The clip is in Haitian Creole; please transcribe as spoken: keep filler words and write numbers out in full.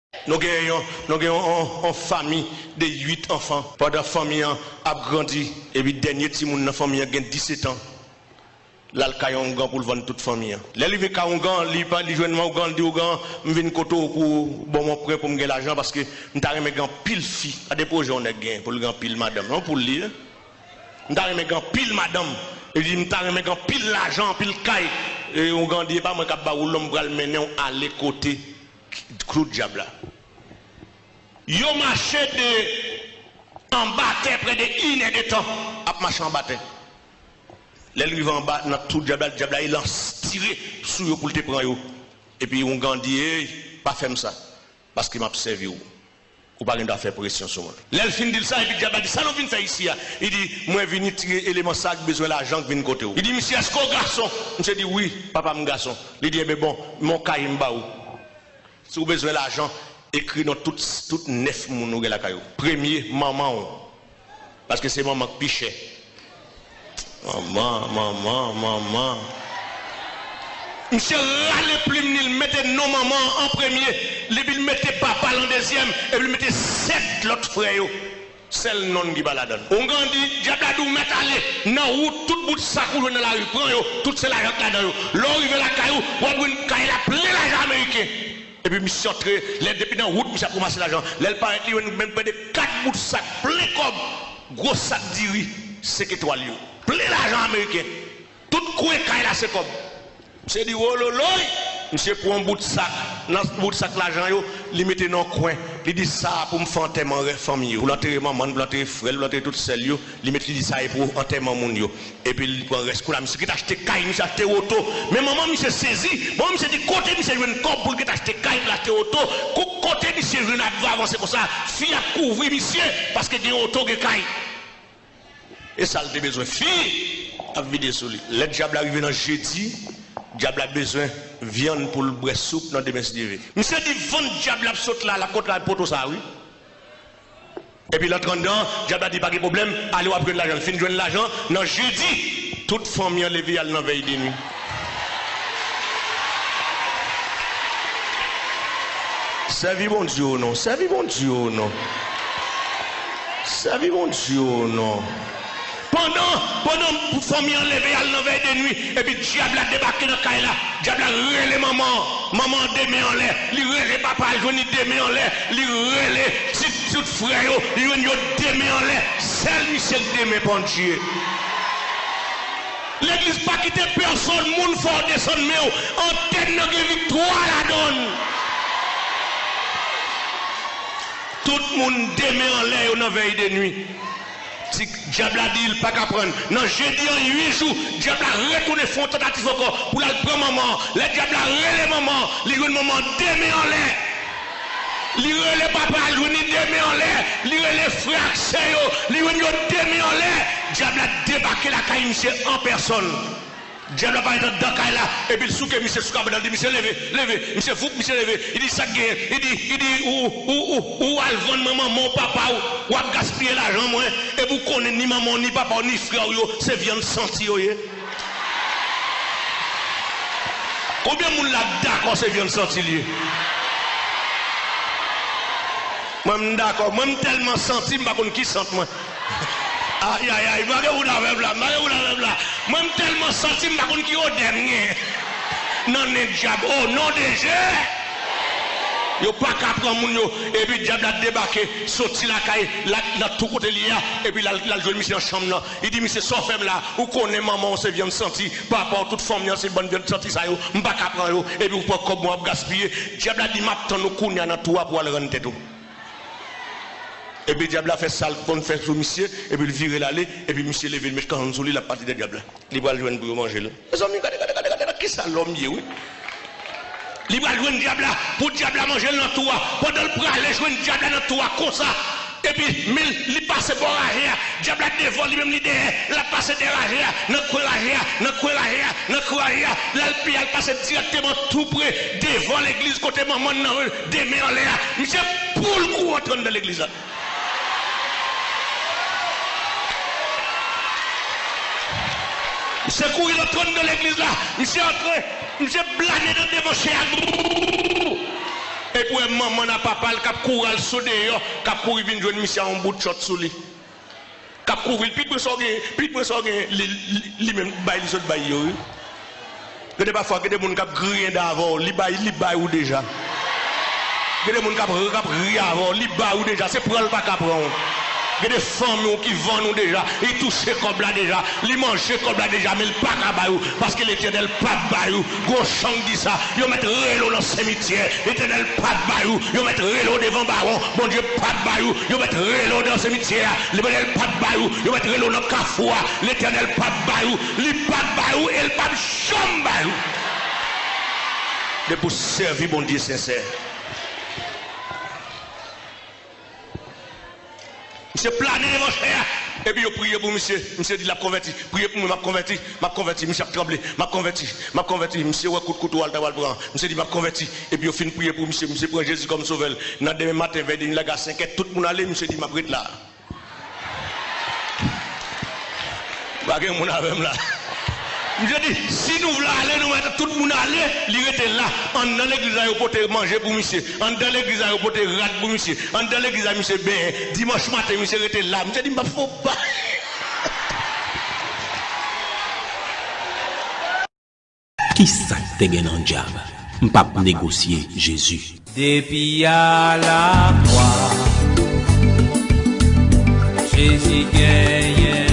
Nou gen yon, nou gen yon, yon, yon fanmi de uit anfan. Pandan fanmi an ap grandi, epi dènye timoun nan fanmi an gen disèt an, l al kay yon ougan pou l vann tout fanmi an. Lè l rive kay ougan, li pa, li jwenn ougan, li di ougan, "M vin kote w pou ban m yon prè pou m gen lajan, paske m ta renmen gen anpil fi." Gade pwojè yon nèg gen pou l gen anpil madanm. Yon poul li ye. "M ta renmen gen anpil madanm." Li di, "M ta renmen gen anpil lajan, anpil kay." E ougan di, "E pa mwen k ap ba ou l non, m pral mennen w ale kote klou dyab la." Yo mache de anba tè prè de inèdtan ap mache anba tè. Lè l rive anba, nan twou dyab la, dyab la, li lans tire sou yo pou l te pran yo. Epi ougan di, "Ey, pa fè m sa, paske m ap sèvi w. Ou pa gen dwa fè presyon sou mwen." Lè l fin di l sa, epi dyab la di, "Sa nou vin fè isi a?" Li di, "Mwen vin tire eleman sa k bezwen lajan k vin kote w." Li di, "Misye, èske w gason?" Misye di, "Wi, papa, m gason." Li di, "Enben bon, men yon kaye m ba ou. Si w bezwen lajan, ekri non tout, tout nèf moun ou gen lakay ou. Premye, manman w. Paske se manman k pi chè." Manman, manman, manman. Misye rale plim li, l mete non manman an an premye, epi l mete papa l an dezyèm, epi l mete sèt lòt frè yo. Sèl non ki pa ladan l. Ougan di, "Dyab la di w mèt ale, nan wout, tout bout sak ou jwenn nan lari, pran yo, tout se lajan k ladan yo. Lè w rive lakay ou, w ap jwenn kay la plen lajan ameriken." Epi misye antre, lè depi nan wout, misye ap ranmase lajan. Lè l parèt, li jwenn menm prè de kat bout sak plen kòb, gwo sak diri, senk etwal yo. Plen lajan ameriken. Tout kwen kay la se kòb. Misye di, "Wololoy!" Misye pran yon bout sak. Nan bout sak lajan yo, li mete nan yon kwen. Li di, "Sa a pou m fè antèman rè fanmi yo. Pou l antere manman l, pou l antere frè l, pou l antere tout sè l yo." Li mete, li di, "Sa e pou antèman moun yo." Epi li pran rès kou la. Misye gentan achte kay, misye achte oto. Men manman misye sezi. Manman misye di, kote misye jwenn kòb pou l gentan achte kay, pou l achte oto? Ko-, kote misye jwenn ap avanse konsa? Fi ap kouvri misye, paske gen oto, gen kay. E sa l te bezwen. Fi ap vide sou li. Lè dyab la rive nan jedi, dyab la bezwen vyann pou l bwè soup nan demen si Dye vle. Misye di, vann dyab la ap sot la, l ap kontre ak poto sa a, wi. Epi l antre anndan, dyab la di, "Pa gen pwoblèm, ale w ap jwenn lajan." L fin jwenn lajan, nan jedi, tout fanmi an leve al nan vèy de nwi. Sèvi Bondye w non, sèvi Bondye w non. Sèvi Bondye w non. Pandan, pandan fanmi an leve al nan vèy de nwi, epi dyab la debake nan kay la, dyab la rele manman an, manman an de men anlè, li rele papa a, l jwenn li de men anlè, li rele ti, tout frè yo, li jwenn yo de men anlè, sèl misye k de men pandye. Legliz pa kite pèsonn moun fè w desann men w, antèn nan gen viktwa ladan l. Tout moun de men anlè yo nan vèy de nwi. Ti dyab la di l pa ka prann. Nan jedi an, uit jou, dyab la retounen fè yon tantativ ankò pou l al pran manman an. Lè dyab la rele manman an, li jwenn manman an de men anlè. Li rele papa a, l jwenn li de men anlè. Li rele frè ak sè yo, li jwenn yo de men anlè. Dyab la debake lakay misye an pèsòn. Dyab la parèt anndan kay la, epi l souke misye sou kabann nan, l di, "Misye, leve, leve." Misye, voup, misye leve. Li di, "Sa k genyen?" Li di, li di, "Ou, ou, ou, ou al vann mwen manman w, papa w, w ap gaspiye lajan mwen, epi w konnen ni manman w, ni papa w, ni frè w yo, se vyann santi yo ye." Konbyen moun la k dakò se vyann santi l ye? Mwen, m dakò. Mwen, m tèlman santi, m pa konn ki sant mwen. Ayayay, m pa gen moun avè m la, m pa gen moun avè m la. Mwen, m tèlman santi, m pa konn ki odè m gen. Nan nen dyab, o non de Je! Yo pa ka pran moun yo. Epi dyab la debake, soti lakay, la, nan tou kote li ye a, epi l al, l al jwenn misye nan chanm nan. Li di, "Misye, sa w fè m la? Ou konnen manman w se vyann santi, papa w, tout fanmi an se bann vyann santi sa yo, m pa ka pran yo, epi w pran kòb mwen w ap gaspiye." Dyab la di, "M ap tann ou kounye a nan twou a pou w al rann tèt ou." Epi dyab la fè sa l konn fè sou misye, epi l vire l ale, epi misye leve, l met kanzon sou li, l ap pati dèyè dyab la. Li pral jwenn pou yo manje l. Mezanmi, gade, gade, gade, gade, gade kisa lòm ye, wi. Li pral jwenn dyab la, pou dyab la manje l nan twou a. Pandan l prale jwenn dyab la nan twou a konsa, epi men li pase bò raje a, dyab la devan, li menm li dèyè, l ap pase dèyè raje a, nan kwen raje a, nan kwen raje a, nan kwen raje a, l al pi al pase dirèkteman tou pre devan legliz kote manman n nan de men anlè a. Misye poul kou antre anndan legliz la. Misye kouri antre anndan legliz la. Misye antre. Misye blane nan devan chè a. Epi w wè manman n a papa l k ap kouri al sou deyò, k ap kouri vin jwenn misye a yon bout chòt sou li. K ap kouvri l, pitit mwen sa w gen, pitit mwen sa w gen, li, li, li menm bay li sot bay yo, wi. Gen de pafwa, gen de moun k ap griyen dan avè w, li bay, li bay ou deja. Gen de moun k ap, k ap ri avè w, li bay ou deja, se pran l pa ka pran w. Gen de fanmi w ki vann ou deja, li touche kòb la deja, li manje kòb la deja, men l pa ka bay ou, paske Letènèl p ap bay ou. Gwo chan k di sa, yo mèt rele w nan simityè, Letènèl p ap bay ou, yo mèt rele w devan bawon, Bondye p ap bay ou, yo mèt rele w nan simityè a, Letènèl p ap bay ou, yo mèt rele w nan kafou a, Letènèl p ap bay ou, li p ap bay ou e l p ap janm bay ou. Depi w sèvi Bondye sensè. Misye plane devan chè a, epi yo priye pou misye. Misye di l ap konvèti. Priye pou mwen, m ap konvèti, m ap konvèti. Misye ap tranble, m ap konvèti, m ap konvèti. Misye wè kout kouto a l ta pral pran. Misye di, m ap konvèti. Epi yo fin priye pou misye. Misye pran Jezi kòm sovè l. Nan demen maten, vè demi lage a senkè, tout moun ale. Misye di, m ap ret la. Pa gen moun avè m la. Misye di, si nou vle ale, nou mèt tout moun ale, li rete la. Anndan legliz la, yo pote manje pou misye. Anndan legliz la, yo pote rad pou misye. Anndan legliz la, misye benyen. Dimanch maten, misye rete la. Misye di, m p ap fè w pa. Kisa k te gen nan djab? M p ap negosye Jezi. Depi a lakwa, Jezi genyen